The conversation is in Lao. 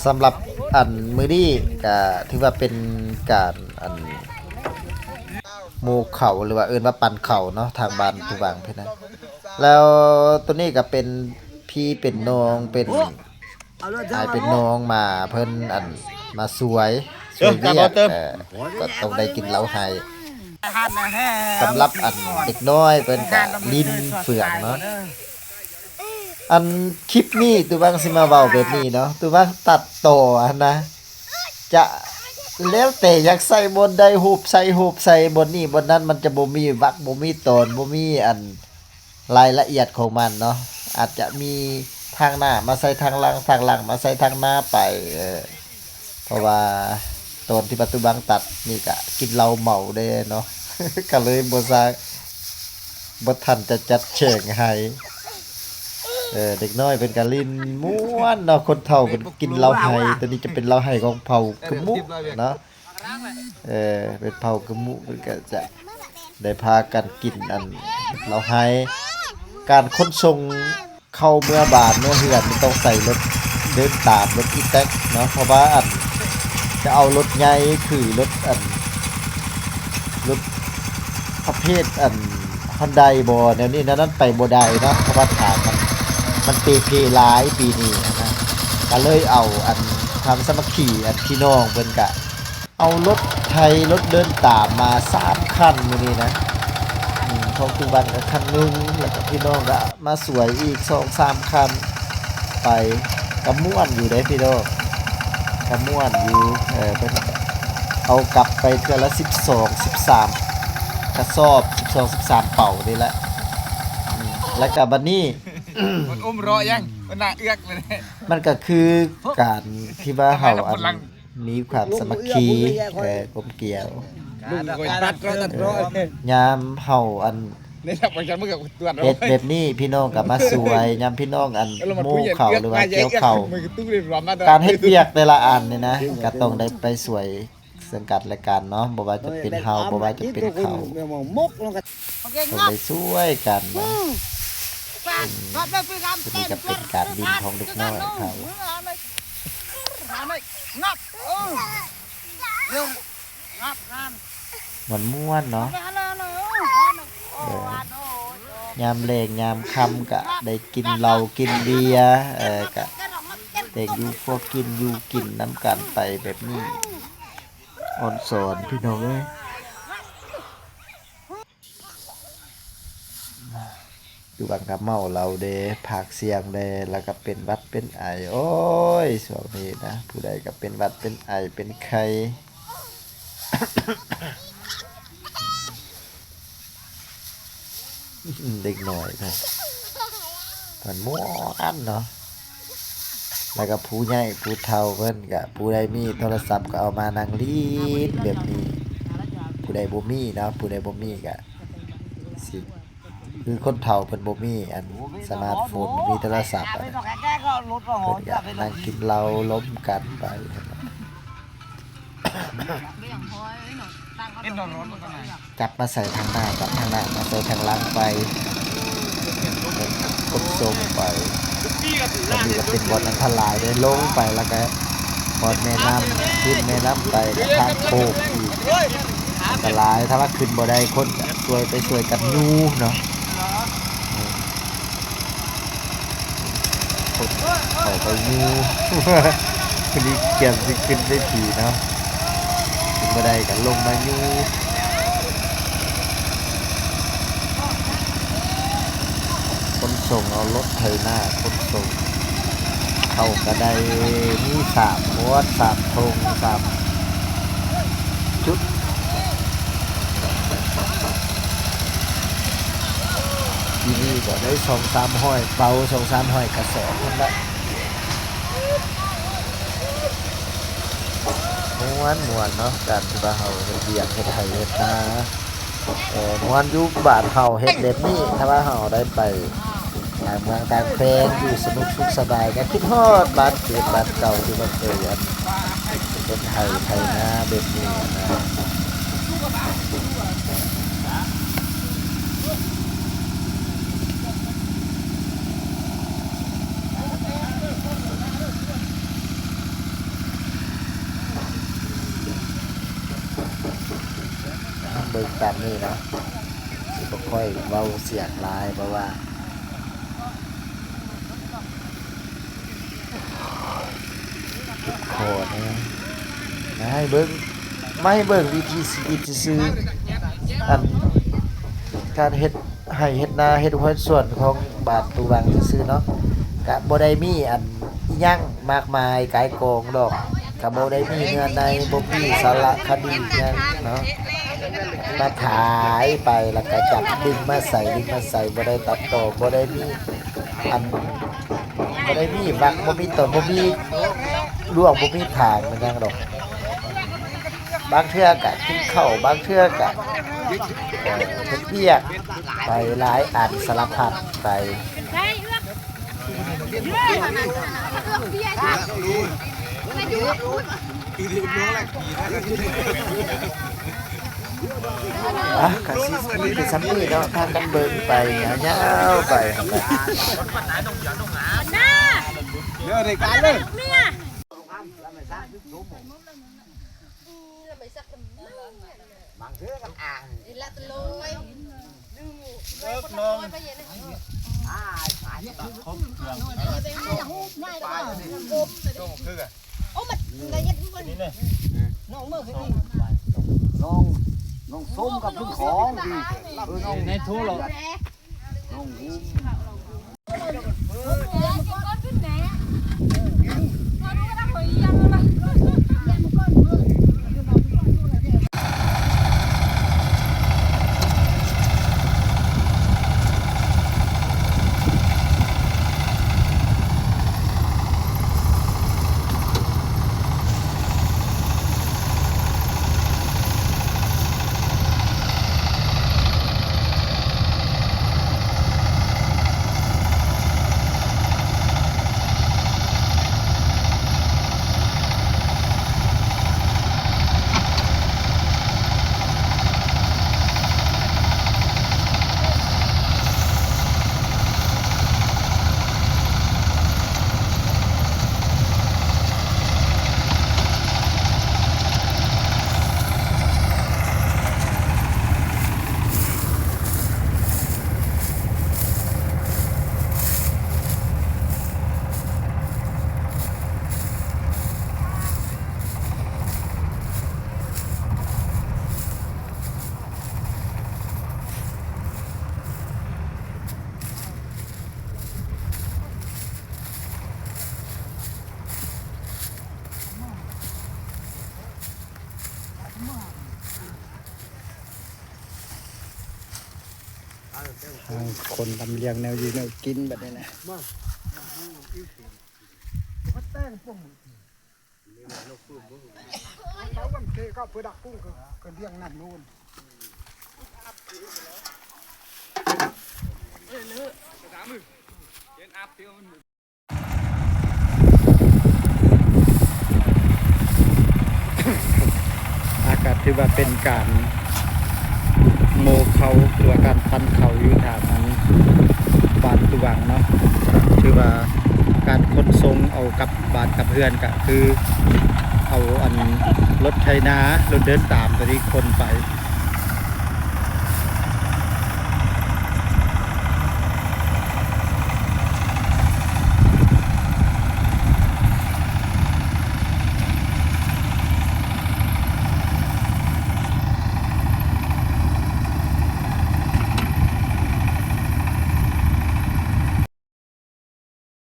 ສຳລັບອັນມື້ນີ້ກະຖືວ່າເປັນການອັນໂມເຂົ້າ ຫຼືວ່າເອີ້ນວ່າປັ່ນເຂົ້າເນາະ ທາງບ້ານຜູ້ຫວ່າງເພິ່ນນະ. ແລ້ວໂຕນີ້ກະເປັນພີ່ເປັນນ້ອງ ເປັນອ້າຍເປັນນ້ອງມາ ເພິ່ນອັນມາຊ່ວຍ ຊ່ວຍວຽກ ເອີ ກະຕ້ອງໄດ້ກິນເຫຼົ້າໄຮ. ສຳລັບອັນເດັກນ້ອຍເພິ່ນກະຫຼິ້ນເຟືອງເນາະ. ອັນຄລິບນີ້ຕູຫວ່າງຊິມາເວົ້າແບບນີ້ເນາະ ຕູຫວ່າງຕັດຕໍ່ຫັ້ນນະ ຈະແລ້ວແຕ່ຢາກໃສ່ບ່ອນໃດ ຮູບໃສ່ຮູບໃສ່ບ່ອນນີ້ບ່ອນນັ້ນ ມັນຈະບໍ່ມີວັກ ບໍ່ມີຕອນ ບໍ່ມີອັນລາຍລະອຽດຂອງມັນເນາະ ອາດຈະມີທາງໜ້າມາໃສ່ທາງຫຼັງ ທາງຫຼັງມາໃສ່ທາງໜ້າໄປ ເອີ. ເພາະວ່າຕອນທີ່ວ່າຕູຫວ່າງຕັດນີ້ກະກິນເຫຼົ້າເມົາແດ່ເນາະ ກະເລີຍບໍ່ສາ ບໍ່ທັນຈະຈັດແຈງໃຫ້. ເອີ ເດັກນ້ອຍເພິ່ນກະຫຼິ້ນມ່ວນເນາະ ຄົນເຖົ້າເພິ່ນກິນເຫຼົ້າໄຮ ໂຕນີ້ຈະເປັນເຫຼົ້າໄຮຂອງເຜົ່າກຶມມຸເນາະ. ເອີ ເປັນເຜົ່າກຶມມຸ ເພິ່ນກະຈະໄດ້ພາກັນກິນອັນເຫຼົ້າໄຮ. ການຂົນສົ່ງ ເຂົ້າເມືອບ້ານເມືອເຮືອນ ມັນຕ້ອງໃຊ້ລົດເດີນຕາມ ລົດອີແຕັກເນາະ ເພາະວ່າອັນຈະເອົາລົດໃຫຍ່ ຄືລົດອັນ ລົດປະເພດອັນຮອນໄດບໍ ແນວນີ້ແນວນັ້ນໄປບໍ່ໄດ້ເນາະ ເພາະວ່າທາງມັນ ມັນເປ່ເພຫຼາຍປີນີ້ຫັ້ນນະ. ກະເລີຍເອົາອັນຄວາມສາມັກຄີ ອັນພີ່ນ້ອງເພິ່ນກະ ເອົາລົດໄຖລົດເດີນຕາມມາສາມຄັນມື້ນີ້ນະ ອືມ ຂອງຕູຫວັງກະຄັນໜຶ່ງ ແລ້ວກະພີ່ນ້ອງກະມາຊ່ວຍອີກສອງສາມຄັນໄປ ກະມ່ວນຢູ່ເດ້ພີ່ນ້ອງ ກະມ່ວນຢູ່. ເອີ ເພິ່ນກະເອົາກັບໄປເທື່ອລະສິບສອງ ສິບສາມກະສອບ ສິບສອງ ສິບສາມເປົານີ້ແຫຼະ ອືມ ແລ້ວກະບັດນີ້ ມັນອຸ້ມເລາະຍັງ ມັນໜ້າເອືອກເລີຍ ມັນກະຄືການທີ່ວ່າເຮົາອັນ ມີຄວາມສາມັກຄີ ເອີ ກົມກຽວ ຍາມເຮົາອັນເຮັດແບບນີ້ ພີ່ນ້ອງກະມາຊ່ວຍ ຍາມພີ່ນ້ອງອັນໂມ້ເຂົ້າ ຫຼືວ່າກ່ຽວເຂົ້າ ການເຮັດວຽກແຕ່ລະອັນນີ້ນະ ກະຕ້ອງໄດ້ໄປຊ່ວຍເຊິ່ງກັນແລະກັນເນາະ ບໍ່ວ່າຈະເປັນເຮົາ ບໍ່ວ່າຈະເປັນເຂົາ ຕ້ອງໄດ້ຊ່ວຍກັນເນາະ. ອືມ ໂຕນີ້ກະເປັນການຫຼິ້ນຂອງເດັກນ້ອຍເຂົາ. ມ່ວນໆເນາະ ເອີ ຍາມແລງຍາມຄ່ຳກະໄດ້ກິນເຫຼົ້າກິນເບຍ ເອີ ກະແຕ່ງຢູ່ຄົວກິນ ຢູ່ກິນນຳກັນໄປແບບນີ້ ອອນສອນພີ່ນ້ອງເອີຍ. ຢູ່ບ້ານກະເມົາເຫຼົ້າເດ້ ພາກສຽງແດ່ ແລ້ວກະເປັນຫວັດເປັນໄອ. ໂອ້ຍ ຊ່ວງນີ້ນະ ຜູ້ໃດກະເປັນຫວັດເປັນໄອເປັນໄຂ້ ເດັກນ້ອຍເພິ່ນ ເພິ່ນມ່ວນເນາະ. ແລ້ວກະຜູ້ໃຫຍ່ຜູ້ເຖົ້າເພິ່ນກະ ຜູ້ໃດມີໂທລະສັບກະເອົາມານັ່ງຫຼິ້ນແບບນີ້ ຜູ້ໃດບໍ່ມີເນາະ ຜູ້ໃດບໍ່ມີກະຊິ ຄືຄົນເຖົ້າເພິ່ນບໍ່ມີອັນສະມາດໂຟນ ບໍ່ມີໂທລະສັບ ເພິ່ນກະນັ່ງກິນເຫຼົ້າລົມກັນໄປ. ຈັບມາໃສ່ທາງໜ້າ ຈັບທາງໜ້າມາໃສ່ທາງຫຼັງໄປ ຂົນສົ່ງໄປ. ອັນນີ້ກະເປັນບ່ອນອັນຕະລາຍເດ້ ລົງໄປແລ້ວກະຮອດແມ່ນ້ຳ ຂຶ້ນແມ່ນ້ຳໄປກະທາງໂຄ້ງອີກ ອັນຕະລາຍ. ຖ້າວ່າຂຶ້ນບໍ່ໄດ້ ຄົນກະຊ່ວຍໄປຊ່ວຍກັນຍູ້ເນາະ. ຄົນເຂົ້າໄປຍູ້ ຜູ້ນີ້ກຽມຊິຂຶ້ນເວທີເນາະ ຂຶ້ນບໍ່ໄດ້ກະລົງມາຍູ້ ຂົນສົ່ງເອົາລົດໄຖນາຂົນສົ່ງ ເຂົ້າກະໄດ້ມີສາມບ່ອນ ສາມທົ່ງ ສາມຈຸດ. ປີນີ້ກະໄດ້ສອງສາມຮ້ອຍເປົາ ສອງສາມຮ້ອຍກະສອບຫັ້ນລະ. ມ່ວນ ມ່ວນເນາະ ການທີ່ວ່າເຮົາເຮັດວຽກເຮັດໄຮ່ເຮັດນາ ເອີ ມ່ວນຢູ່ບ້ານເຮົາເຮັດແບບນີ້. ຖ້າວ່າເຮົາໄດ້ໄປຕ່າງເມືອງຕ່າງແຂວງ ຢູ່ສະໜຸກສຸກສະບາຍ ກະຄິດຮອດບ້ານເກີດບ້ານເກົ່າ ທີ່ວ່າເຄີຍອັນ ເຮັດໄຮ່ໄຖນາແບບນີ້ຫັ້ນນະ. ເ ເບິ່ງຕາມນີ້ເນາະ ຊິບໍ່ຄ່ອຍເວົ້າສຽງຫຼາຍ ເພາະວ່າເຈັບຄໍແດ່. ມາໃຫ້ເບິ່ງ ມາໃຫ້ເບິ່ງວິຖີຊີວິດຊື່ໆ ອັນ ການເຮັດໄຮ່ເຮັດນາ ເຮັດສວນຂອງບ້ານຕູວັງຊື່ໆເນາະ ກະບໍ່ໄດ້ມີອັນ ອີ່ຫຍັງມາກມາຍກາຍກອງດອກ ກະບໍ່ໄດ້ມີເນື້ອໃນ ບໍ່ມີສາລະຄະດີຫຍັງເນາະ ມາຖ່າຍໄປ ແລ້ວກະຈັບດຶງມາໃສ່ ດຶງມາໃສ່ ບໍ່ໄດ້ຕັດຕໍ່ ບໍ່ໄດ້ມີອັນ ບໍ່ໄດ້ມີວັກ ບໍ່ມີຕອນ ບໍ່ມີລວງ ບໍ່ມີຖາງ ມັນຫຍັງດອກ ບາງເທື່ອກະກິນເຂົ້າ ບາງເທື່ອກະ ເອີ ເຮັດວຽກໄປຫຼາຍອັນສາລະພັດໄປ. ອ່ະ ກະຊິມີແຕ່ສ່ຳນີ້ເນາະ ພາກັນເບິ່ງໄປຍາວໆໄປ. ເດີ ໄດ້ການເລີຍ. ບາງເທື່ອກໍອ່ານ ເລີກນ້ອງ ອ່າຍ ຂອງເຄື່ອງ ໂອ້ ມັນໄດ້ເຮັດຢູ່ບໍ່ນີ້ ນີ້ແຫຼະ ນ້ອງເມືອຄືນີ້ ນ້ອງ ນ້ອງສົ້ມກັບລຸງຂອງ ເອີ ນ້ອງ ໃນໂທລະ ນ້ອງ ທາງຄົນລຳລຽງແນວຢູ່ແນວກິນບັດນີ້ນະ. ອາ ກະຖືວ່າເປັນການໂມເຂົ້າ ຫຼືວ່າການປັ່ນເຂົ້າຢູ່ທາງອັນບ້ານຕູວັງເນາະ. ຖືວ່າການຂົນສົ່ງເອົາກັບ ບ້ານກັບເຮືອນກະຄືເອົາອັນລົດໄຖນາ ລົດເດີນຕາມໂຕນີ້ຂົນໄປ